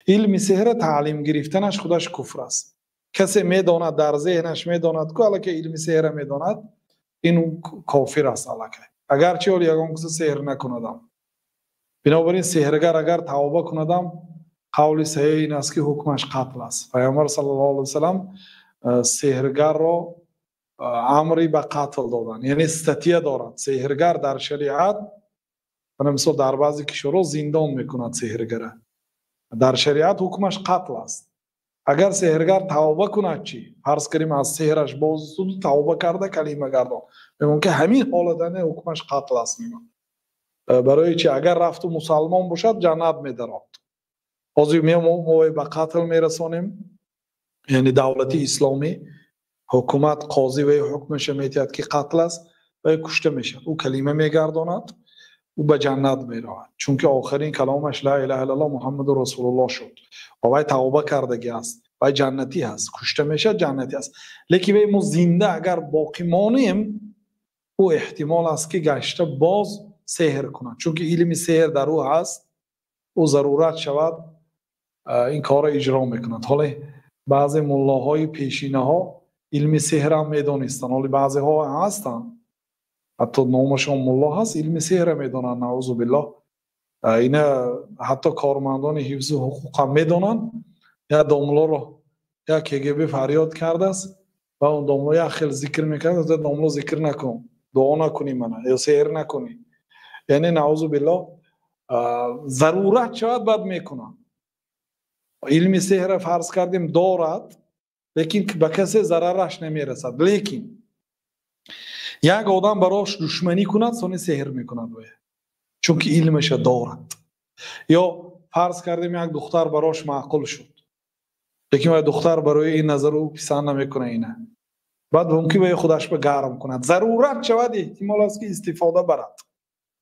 Илми сеҳра таълим гирифтанаш худаш куфр аст. Касе медонад, дар зеҳнаш медонад, ку аллакай илми сеҳра медонад, ин кофир аст аллакай. Агарчи ҳол ягон каса сеҳр накунадам. Бинобар ин сеҳргар агар тавба кунадам, қавли саҳеҳ ин аст, ки ҳукмаш қатл аст. Пайғамбар саллаллоҳу алайҳи васаллам сеҳргарро амри ба қатл доданд. Яъне статья дорад. Сеҳргар дар шариат, мисол дар баъзе кишварҳо зиндон мекунад сеҳргара. Дар шариат ҳукмаш қатл аст. Агар сеҳргар тавба кунад чӣ? Фарз кунем аз сеҳраш боз тавба карда калима гардон. Мегӯям ки ҳамин ҳолатане ҳукмаш қатл аст мегӯям. Барои чӣ? Агар рафту мусалмон бошад, ҷаннат медарод. Ҳозир мо ба қатл мерасонем, яъне давлати исломӣ, ҳукумат қозӣ ва ҳукмаша метиҳад ки қатл аст ва кушта мешавад. Ӯ калима мегардонад, ӯ ба ҷаннат меравад. Чунки охирин каломаш ла илаҳа иллаллоҳ Муҳаммаду расулуллоҳ шуд. Ва вай тавба кардагӣ аст, вай ҷаннатӣ аст, кушта мешавад, ҷаннатӣ аст. Лекин вай мо зинда агар боқӣ монем, ӯ эҳтимол аст ки гашта боз сеҳр кунад. Чунки илми сеҳр дар ӯ ҳаст, ӯ зарурат шавад ин корро иҷро мекунад. Ҳоло баъзе муллоҳои пешинаҳо илми сеҳрам медонистанд. Ҳоло баъзеҳо ҳастанд, ҳатто номашон мулло ҳаст, илми сеҳра медонанд, наузу биллоҳ. Ина ҳатто кормандони ҳифзи ҳуқуқ ҳам медонанд. Як домлоро як КГБ фарёд кардааст ва он домло як хел зикр мекард, домло зикр накун, дуо накунӣ мана ё сеҳр накунӣ. Яъне наузу биллоҳ зарурат шавад баъд мекунанд. Илми сеҳра фарз кардем дорад, лекин ба касе зарараш намерасад. Лекин як одам барош душманӣ кунад, сони сеҳр мекунад вай, чунки илмаша дорад. Ё фарз кардем як духтар барош маъқул шуд, лекин вай духтар барои ин назару писанд намекунад ина. Баъд мумкин вай худаш ба гарм кунад. Зарурат шавад, эҳтимол аст ки истифода барад.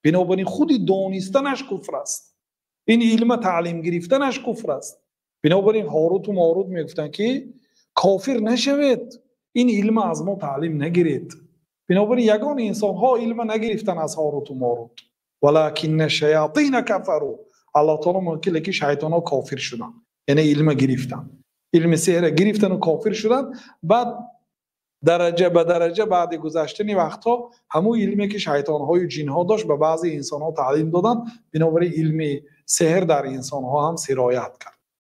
Бинобар ин худи донистанаш куфр аст. Ин илма таълим гирифтанаш куфр аст. Бинобар ин Ҳоруту Морут мегуфтанд ки кофир нашавед, ин илма аз мо таълим нагиред. Бинобар ин ягон инсонҳо илма нагирифтанд аз Ҳоруту Морут. Валакинна шаятина кафару. Аллоҳ таоло мегӯяд ки лекин шайтонҳо кофир шуданд. Яъне илма гирифтанд. Илми сеҳра гирифтану кофир шуданд. Баъд дараҷа ба дараҷа баъди гузаштани вақтҳо ҳамун илме ки шайтонҳою ҷинҳо дошт ба баъзе инсонҳо таълим доданд. Бинобар ин илми сеҳр дар инсонҳо ҳам сироят кард.